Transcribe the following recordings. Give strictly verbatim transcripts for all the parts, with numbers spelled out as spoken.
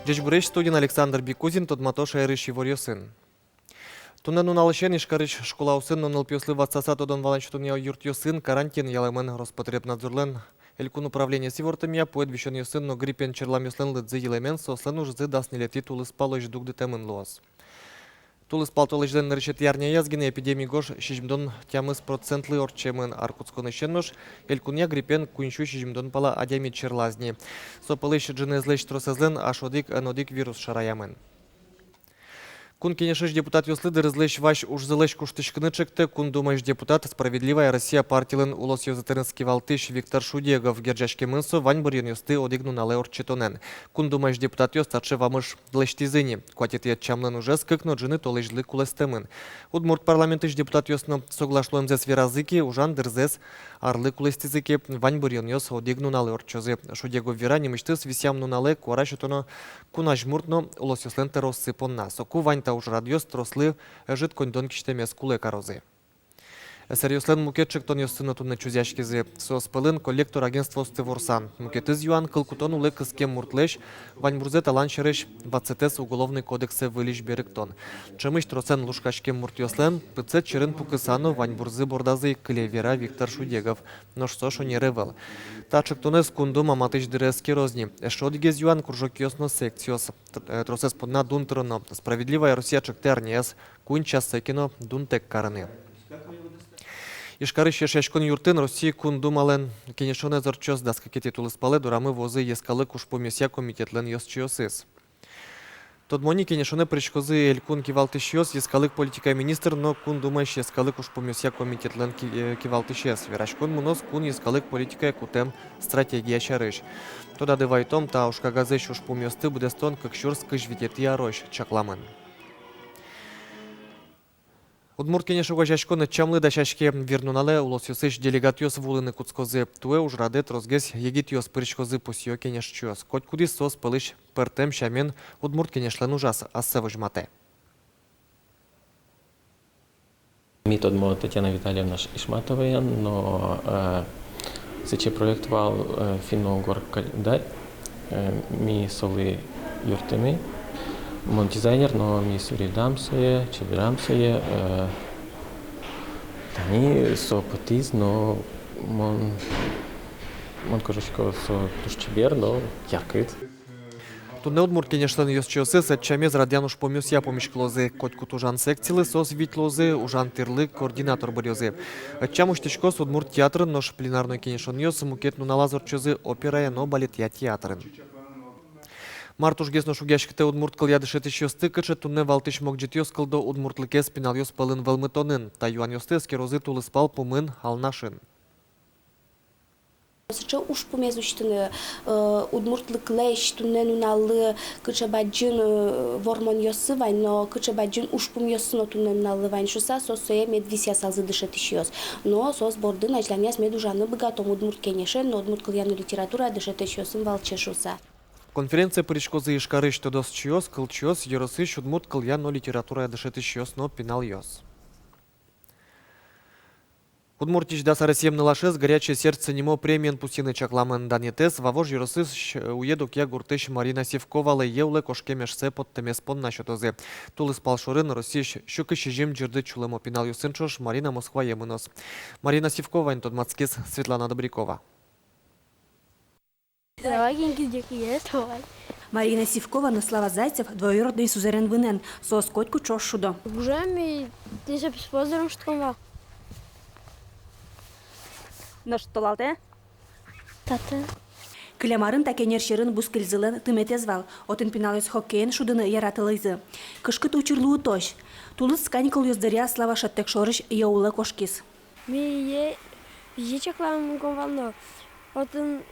Ӟечбуресь! Студиын Александр Бикузин. Тодмато шаерысь иворъёсын. Туннэ нуналысен Ижкарысь школаосын но нылпиослы ватсаса тодон-валан сётонъя юртъёсын карантин ялэмын. Роспотребнадзорлэн элькун управлениез ивортэмъя, пуэд висёнъёсын но гриппен черламъёслэн лыдзы йылэмен, соослэн ужзы дас ньылетӥ тулыспалозь дугдытэмын луоз. Тулыспал толэзьлэн нырысетӥ арняяз гинэ эпидемия гож сизьымдон тямыс процентлы ортчемын. Ар кутсконысен нош элькунъя гриппен куинь сю сизьымдон пала адями черлаз ни. Со пӧлысь ӝынызлэсь тросэзлэн аш одӥг, эн одӥг вирус шараямын. Кун Кенешысь депутатъёслы дырызлэсь вазь ужзылэсь куштӥськыны чектэ Кун Думаысь депутат, «Справедливая Россия» партилэн улосъёзы тырмыт кивалтӥсь Виктор Шудегов. Герӟаськемын со ваньбуръёнъёсты одӥг нуналэ ортчытонэн. Кун Думаысь депутатъёс таӵе вамыш лэсьтӥзы ни. Куатетӥ ӧтчамлэн ужез кык но ӝыны толэзьлы кулэстэмын. Удмурт парламентысь депутатъёс но соглаш луэмзэс веразы ке, ужан дырзэс арлы кулэстӥзы ке, ваньбуръёнъёс одӥг нуналэ ортчозы. Шудегов вера, нимысьтыз висъям нуналэ куара сётоно кун азьмурт но улосъёслэн тӧроссы понна. Соку вань та ужрадъёс трослы ӧжыт коньдон кисьтэмез кулэ карозы. Эсеръёслэн мукет чектонъёссы но туннэ чузъяськизы. Соос пӧлын коллектор агентствоосты ворсан. Мукетыз юан — кыл кутон улэ кыскем муртлэсь ваньбурзэ талан сярысь ватсэтэз Уголовный кодексэ выльысь берыктон. Ӵемысь тросэн лушкаськем муртъёслэн пытсэт сьӧрын пукыса но ваньбурзы бордазы ик кыле, вера Виктор Шудегов. Нош со шонер ӧвӧл. Та чектонэз Кун Дума матысь дыре эскероз ни. Эшшо одӥгез юан — кружокъёс но секциос. Т-, э, тросэз понна дун тыроно. «Справедливая Россия» чектэ арняяз куинь часэ ке но дунтэк карыны. Ижкарысь Эшъяськон юртын Россия Кун Думалэн кенешонэз ортчоз. Дас кыкетӥ тулыспалэ дорамы вуозы йӧскалык ужпумъёсъя комитетлэн ёзчиосыз. Тодмо ни, кенешонэ пыриськозы элькун кивалтӥсьёс, йӧскалык политикая министр но Кун Думаысь йӧскалык ужпумъёсъя комитетлэн ки-, э, кивалтӥсез. Вераськон мыноз кун йӧскалык политикая кутэм стратегия сярысь. Тодады вайытом, та ужкагазысь ужпумъёсты быдэстон кык сюрс кызь витетӥ арозь чакламын. Удмурт Кенеш огазеяськон ӧтчамлы дасяське. Вирнуналэ улосъёсысь делегатъёс вуылыны кутскозы. Туэ ужрадэ тросгес егитъёс пыриськозы, пусъё кенешчиос. Котькудӥз соос пӧлысь пӧртэм сямен Удмурт Кенешлэн ужаз ассэ возьматэ. Ми тодмо Татьяна Витальевна Иш-, Ишматоваен, но, э, сыӵе проект вал, э, финно-угор календарь. Э, ми солы юрттӥмы. Мон дизайнер, но ми суредам сое, чеберам сое, э, тани со потӥз, но мон, мон кожасько, со туж чебер но яркыт. Туннэ Удмурт Кенешлэн ёзчиосыз ӧтчамез радъян ужпумъёсъя пумиськылозы. Котькуд ужан секциялы соос вить луозы, ужан тӥрлы координатор быръёзы. Ӧтчам усьтӥськоз Удмурт театрын, нош пленарной кенешонъёс мукет нуналаз ортчозы операя но балетъя театрын. Мар тужгес но шугъяськытэ удмурт кылъя дышетӥсьёсты? Кыӵе туннэ валтӥсь могӟетъёс кылдо удмуртлыкез пиналъёс пӧлын вӧлмытонын? Та юанъёсты эскерозы тулыспал пумын Алнашын. Сыӵе ужпумез усьтыны, э, удмуртлыклэсь туннэ нуналлы кыӵе бадӟым, э, вормонъёссы вань, но кыӵе бадӟым ужпумъёссы но туннэ нуналлы вань шуыса, соос сое мед висъясалзы дышетӥсьёс. Но соос бордын азьланяз мед ужаны быгатом Удмурт Кенешен но удмурт кылъя но литературая дышетӥсьёсын валче шуыса. Конференцие пыриськозы Ижкарысь тодосчиос, кылчиос, ёросысь удмурт кылъя но литературая дышетӥсьёс но пиналъёс. Удмуртиысь дас аресъем нылашез «Горячее сердце» нимо премиен пусйыны чакламын. Данъетэз Вавож ёросысь Уедокъя гуртысь Марина Сивковалы йӧ улэ кошкем эшсэ поттэмез понна сётозы. Тулыспал шорын Россиысь сю кызь сизьым ӟырдыт сюлэмо пиналъёсын ӵош Марина Москвае мыноз. Марина Сивковаен тодматскиз Светлана Добрякова. Давай, Генгиздек, е, давай. Марина Сивкова но Слава Зайцев двоюродной сузэрен-вынэн, соос котьку ӵош шудо. Гужем и тӥни со писпуос дорын шудком вал. Нош толалтэ? Татын. Кылем арын та кенер сьӧрын бускельзылэн тыметэз вал, отын пиналъёс хоккеен шудыны яратылӥзы. Кышкыт учыр луытозь. Тулыс каникулъёс дыръя Слава шӧдтэк шорысь йӧ улэ кошкиз. Ми йӧ, йӧ чакламын мыном вал но, отын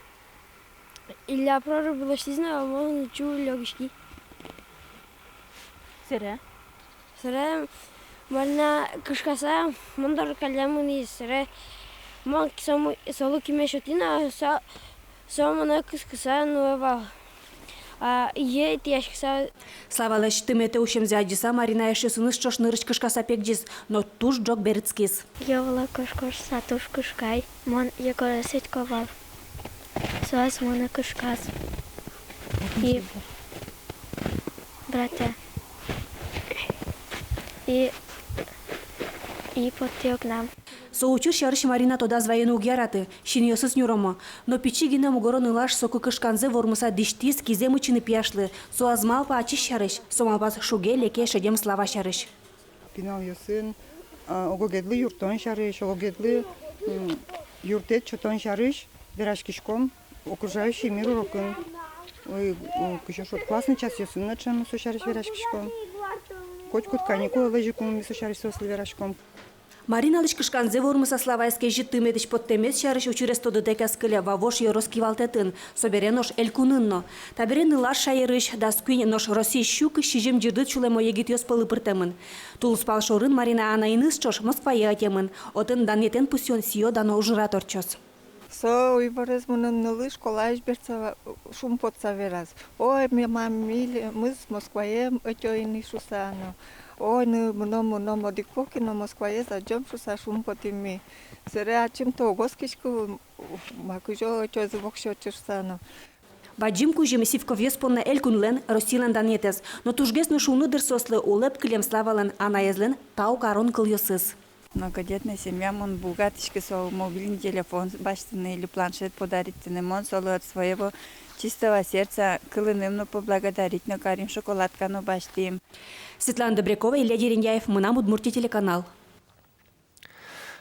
Илья прорубь лэсьтӥз но, мон чу лёгиськи. Сэре? Сэре Марина кышкаса мон доры каллен мынӥз, сэре мон со м-, солы киме сётӥ но, со, со монэ кыскыса нуэ вал. А йӧ тӥяськыса. Славалэсь тыметэ усемзэ адӟыса, Марина эшъёсыныз ӵош нырысь кышкаса пегӟиз, но туж ӝог берытскиз. Йӧ улэ кошкыса туж кышкай. Мон Егорез сётӥсько вал. Соос монэ кышказ. И Братья. И, и потӥ огнам. Со учыр сярысь Марина тодаз вайыны уг яраты, синъёсыз нюромо. Но пичи гинэ мугоро нылаш соку кышканзэ вормыса дӥсьтӥз кизэ мычыны пияшлы. Со ӧз малпа ачиз сярысь, со малпаз шуге-леке шедем Слава сярысь. Пиналъёсын, а, ог-огедлы юрттон сярысь, ог-огедлы, м, юрттэт сётон сярысь вераськиськом окружающий мир урокын. Ой, м, кызьы шуод, классный часъёсын но ӵем со сярысь вераськиськом. Котькуд каникуллэсь ик ум ми со сярысь соослы вераськом. Мариналэсь кышканзэ вормыса Славаез кезьыт тыметысь поттэмез сярысь учырез тодытэк ӧз кыле Вавож ёрос кивалтэтын, собере нош элькунын но. Табере нылаш шаерысь дас куинь, нош Россиысь сю кызь сизьым ӟырдыт сюлэмо егитъёс пӧлы пыртэмын. Тулыспал шорын Марина анаеныз ӵош Москвае ӧтемын. Отын данъетэн пусъён сӥё-дано ужрад ортчоз. Со уйворез мыным нылы школаысь бертса ва-, шумпотса вераз: «Ой, ми, мам, милемыз Москвае ӧтё ини», — шуса но. «Ой, ну, мыном, мыном, одӥг пол ке но Москваез адӟом», — шуса шумпотӥм ми. Сэре ачим-то уг оскиськы, ма, кызьы ӧтёзы воксё ӵырса но. Бадӟым кузьым Сивковъёс понна элькунлэн, Россилэн данъетэз. Но тужгес но шуны дыр соослы улэп кылем Славалэн анаезлэн тау карон кылъёсыз. Многодетная семья, мон быгатӥсько солы мобильный телефон басьтыны или планшет подарить карыны, мон солы от своего чистого сердца кылыным но поблагодарить но карим, шоколадка но басьтӥм. Светлана Добрякова, Илья Дерендяев, «Мынам Удмуртие» телеканал.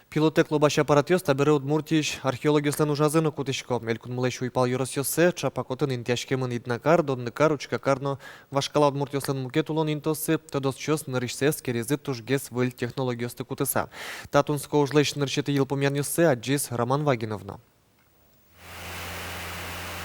Пилотэк лобась аппаратъёс табере Удмуртиысь археологъёслэн ужазы но кутӥсько. Элькунмылэсь уйпал ёросъёсы, ӵапак отын интыяськемын Иднакар, Додныкар, Учкакар но вашкала удмуртъёслэн мукет улон интыоссы. Тодосчиос нырысьсэ эскеризы тужгес выль технологиосты кутыса. Та тунсыко ужлэсь нырысетӥ йылпумъянъёссэ адӟиз Роман Вагинов но.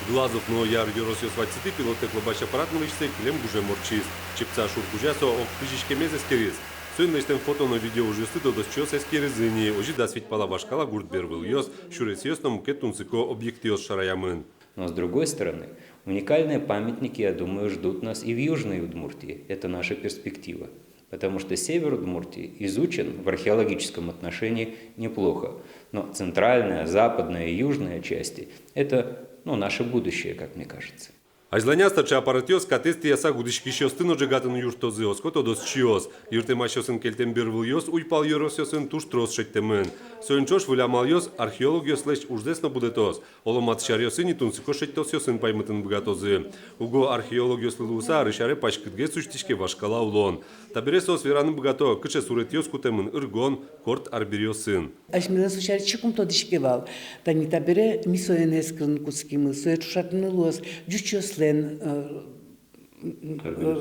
Глазов но Яр ёросъёс вадьсытӥ пилотэк лобась аппарат нырысьсэ кылем гужем ортчиз. Чепца шур кузя со ог кызиськемез эскериз. Соин лэсьтэм фото но видео ужъёсты тодосчиос эскеризы ини. Озьы дас вить пала вашкала гурт бервылъёс, сюресъёс но мукет тунсыко объектъёс шараямын. Но с другой стороны, уникальные памятники, я думаю, ждут нас и в Южной Удмуртии. Это наша перспектива. Потому что север Удмуртии изучен в археологическом отношении неплохо. Но центральная, западная и южная части — это, ну, наше будущее, как мне кажется. Азьланяз таӵе аппаратъёс катэз тӥяса гудӥськисьёсты но ӝегатыны юрттозы, оско тодосчиос. Йыртэмасьёсын кельтэм бервылъёс уйпал ёросъёсын туж трос шедьтэмын. Соин ӵош выль амалъёс археологъёслэсь ужзэс но будэтоз. Оло матысь аръёсы ини тунсыко шедьтосъёсын паймытыны быгатозы. Уго археологъёслы луыса арысь аре паськытгес усьтӥське вашкала улон. Табере соос вераны быгато, кыӵе суретъёс кутэмын ыргон, корт арбериосын. Асьмелэн со сярысь чик ум тодӥське вал. Тани табере ми соин эскерыны кутскимы, сое ӵошатыны луоз ӟучъёслэн, э,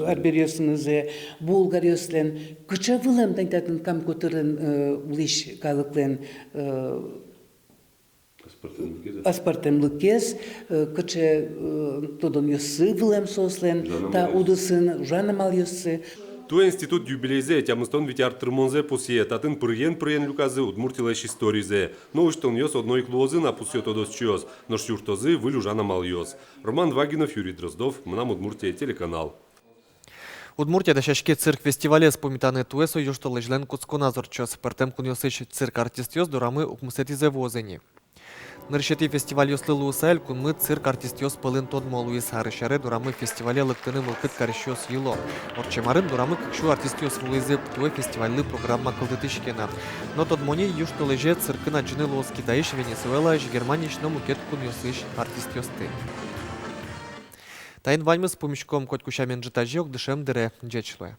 арбериосынызы, булгаръёслэн, кыӵе вылэм тани татын Кам котырын, э, улӥсь калыклэн, э, аспӧртэмлыкез, э, кыӵе, э, тодонъёссы вылэм соослэн та удысын, ужан амалъёссы. Туэ институт юбилейзэ, тямыстон вить ар тырмонзэ пусъе. Татын пырыен-пырыен люказы Удмуртилэсь историзэ. Но усьтонъёс одно ик луозы на, пусъё тодосчиос, нош юрттозы выль ужан амалъёс. Роман Вагинов, Юрий Дроздов, «Мынам Удмуртие» телеканал. Удмуртия дасяське цирк фестивалез пумитаны. Туэ со южтолэзьлэн кутсконаз ортчоз. Пӧртэм кунъёсысь цирк артистъёс дорамы укмысэтӥзэ вуозы ини. Нырысетӥ фестивальёслы луыса элькунмы цирк артистъёс пӧлын тодмо луиз. Арысь аре дорамы фестивале лыктыны мылкыд карисьёс йыло. Ортчем арын дорамы кык сю артистъёс вуылӥзы. Туэ фестивальлы программа кылдытӥське на. Но тодмо ни, южтолэзе циркын адӟыны луоз Китайысь, Венесуэлаысь, Германиысь но мукет кунъёсысь артистъёсты. Таин ваньмыз. Пумиськом котьку сямен ӝытазе ог дышем дыре. Ӟеч луэ.